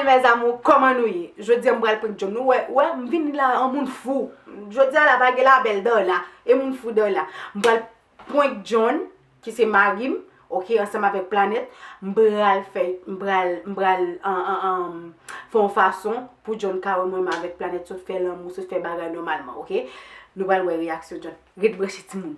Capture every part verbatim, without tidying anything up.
Mes amours, kòman nou ye? Jodi a m pral prank John. Nou wè, wè, m vini la an moun fou. Jodi a la pa gen labèl Darla, e moun fou Darla. M pral prank John, ki se mari m, oke, ansanm avèk Planèt. M pral fè, m pral, m pral, an, an, an, fè yon fason pou John ka wè mwen menm avèk Planèt sot fè lanmou, sot fè bagay nòmalman, oke? Nou pral wè reyaksyon John. Ret branche timoun.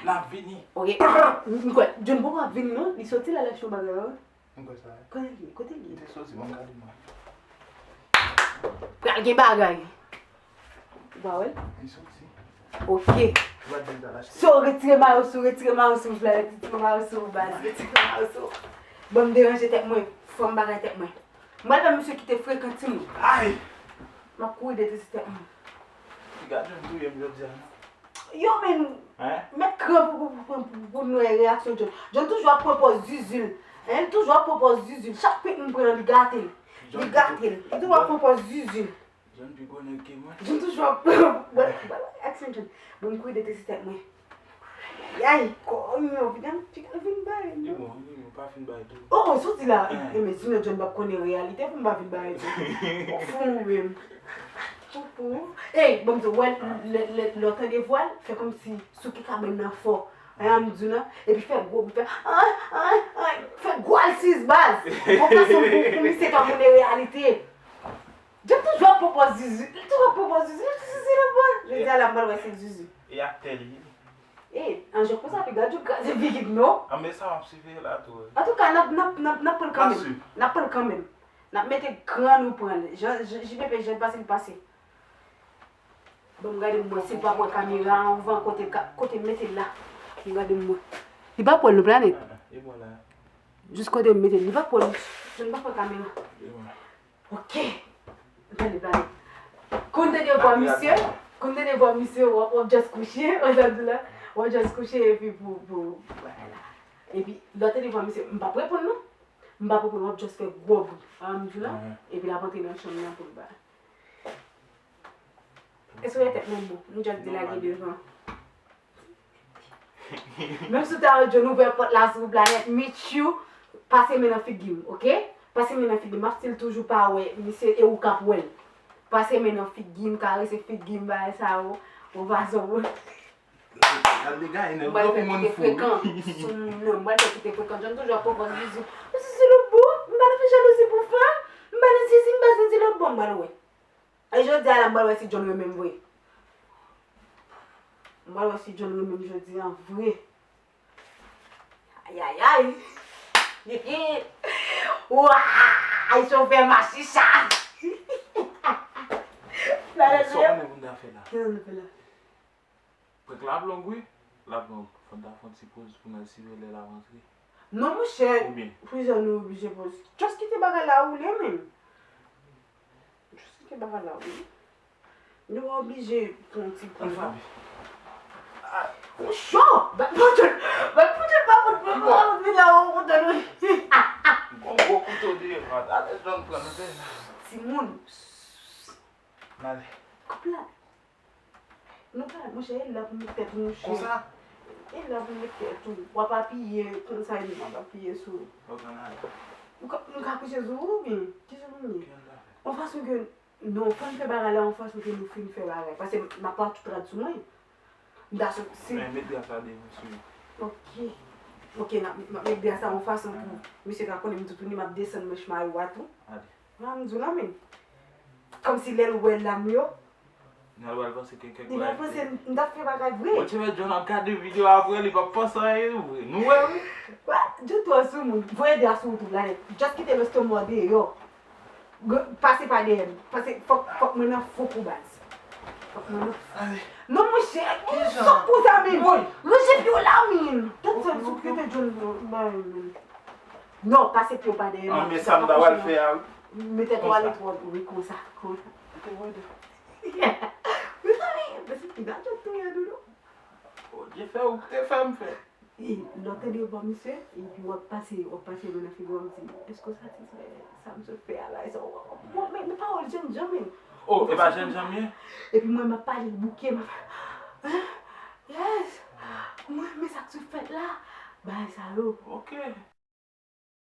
L ap vini. Oke. M kwè, John poko ap vini non, li soti la, l al fè yon bagay, wi. M kwè sa. Kote l ye? Kote l ye? Li te soti, ban m gade mwen. Pral gen bagay. Ou pa wè l? Li soti. Oke. Ou pa di l t al achte. So, retire mayo sou, retire mayo sou, vle retire mayo sou, baz, retire mayo sou. Ban m deranje tèt mwen, fè m bagay tèt mwen. M pral fè misye kite frekan timoun. Ay! M ap kouri deteste tèt mwen. Piga John touye m jodi a non. Yo, men, mèt kran pou, pou, pou, pou, pou nou wè reyaksyon John. John toujou ap pran pòz Zuzu l. Hein, li toujou ap pran pòz Zuzu l. Chak pik m pran, li gate l. Li gate l. Li toujou ap pran pòz Zuzu l. John pi gwo nèg ke mwen. John toujou ap pran, bon, bon, aksyon John. Bon, m kouri deteste tèt mwen. Ay, konyo, piga, piga vin bay. Li bon, li bon, pa fin bay tou. Oh, soti la. E, men, sinon John p ap konnen reyalite pou m pa vin bay tou. Ou fou ou menm. Ou fou. Ey, bon, m di, wè, lè, lè, lè w tande vwa l, fè kòmsi souke kabann nan fò. An, m di w nan, epi fè gwo bri, fè, ay, ay, ay, fè gwo alsiz, baz. Yon fason pou, pou misye ka konnen reyalite. John toujou ap pran pòz Zuzu. Li toujou ap pran pòz Zuzu. Li di Zuzu nan bon. Jodi a la, m pral wè se Zuzu. E aktè li ye. E, an jòk konsa, piga John kraze figi m non. An, men sa w ap siveye la tou. Antouka, n ap, n ap, n ap, n ap pran l kanmenm. N ap pran l kanmenm. N ap mete kran nou pran l. Jan, jan, J P P, jan l pase, l pase. Bon, m gade m wè si l pa pran kamera anvan kote, kote m mete l la. M gade m wè. Li pa pran l non, Planèt. Jis kote m mete l, li pa pran l. John pa pran kamera. Ok. Tande, Planèt. Kon tande vwa misye, kon tande vwa misye, w ap, w ap just kouche, w ap just kouche, epi pou, pou, vwala. Epi, lè w tande vwa misye, m p ap reponn non. M p ap reponn, w ap just fè gwo bri. Ou wè m di w la? Epi l ap antre nan chanm nan pou l ba. Èske w wè tèt mwen bon? M just delage devan. Menm si w ta wè John ouvè pòt la sou Planèt, Michou, pase men nan figi m, ok? Pase men nan figi m, m ap still toujou pa wè misye, e ou k ap wè l. Pase men nan figi m, karese figi m, bagay sa yo, yon fason pou. Gade dega, e nèg yo pou moun fou. Sou moun nan, m pral fè kite frekan. John toujou ap pran pòz Zuzu. Zuzu lòt bò, m pa nan fè jalouzi pou fanm. M pa nan zizi, m pa nan zizi lòt bò, m pral wè. E jodi a la, m pral wè si John renmen m vre. M pral wè si John renmen m jodi a vre. Ayayay. Waay, chofè machicha. Sa w konnen pou n ta fè la? Kisa n ap fè la? Prank la ap long wi. L ap long. Fò n ta fè yon ti poz pou n al siveye lè l ap antre. Non, monchè. Oubyen? Poukisa nou oblije poz? Just kite bagay la woule, menm. Just kite bagay la woule. Nou pa oblije pran yon ti poz. Ann frape. Ou cho! Bat pou tout! Bat pou tout! Bat pou tout! Bat pou tout! Bat pou tout! Gon gwo kouto deyò. Alèz, jwenn pran, nou te. Timoun. N ale. Koup la. Nou pa, monchè, e la pou met tèt ou, monchè. Konsa? E la pou met tèt ou. W ap apiye konsa, epi m ap apiye sou ou. Ok, ann ale. Nou ka, nou ka kouche sou ou, oubyen? Kijan nou ye? Ki ann ta fè? Yon fason ke, non, fò n fè bagay la yon fason ke nou fin fè bagay. Paske m ap pa tout rad sou mwen. M ta sou, si. Men met dra sa devan sou li. Ok. Ok, n ap, m ap met dra sa yon fason pou misye ka konnen m toutouni, m ap desann manch mayo a tou. Ale. Mwen, m di w la, men. Kòmsi lè l wè lam yo. Li pral panse ke kèk bagay. Li pral panse m t ap fè bagay vre. Bon, ti mèt John ap gade videyo a vre, li p ap panse anyen vre. Nou wè wi. Wè, John twò sou moun. Voye dra sou ou tou, Planèt. Just kite lestomak deyò. Pase pa dèyè m. Pase, fòk, fòk mwen nan fou kou baz. Fòk mwen nan fou. Non, monchè, ki sòt konsa, men. Ranje pye w la, men. Tèt sèl sou kite John nan, bay, men. Non, pase pye w pa dèyè m. An, men sa m ta pral fè a, wi. Mete twa letwòl, wi, konsa, konsa. Mezanmi, mezanmi, gade jan touye doudou. Bondye fè ou te fè m fè. E, lè w tande vwa misye, epi w ap pase, w ap pase men nan figi w, w ap di, èske w satisfè sa m sot fè a la? E sa w, w, w, men, men pawòl jènjan, men. Oh, e pa jènjan m ye? Epi mwen, m ap pale bouke, m ap fè, yes, mwen, men sa k sot fèt la, bagay sa yo. Ok.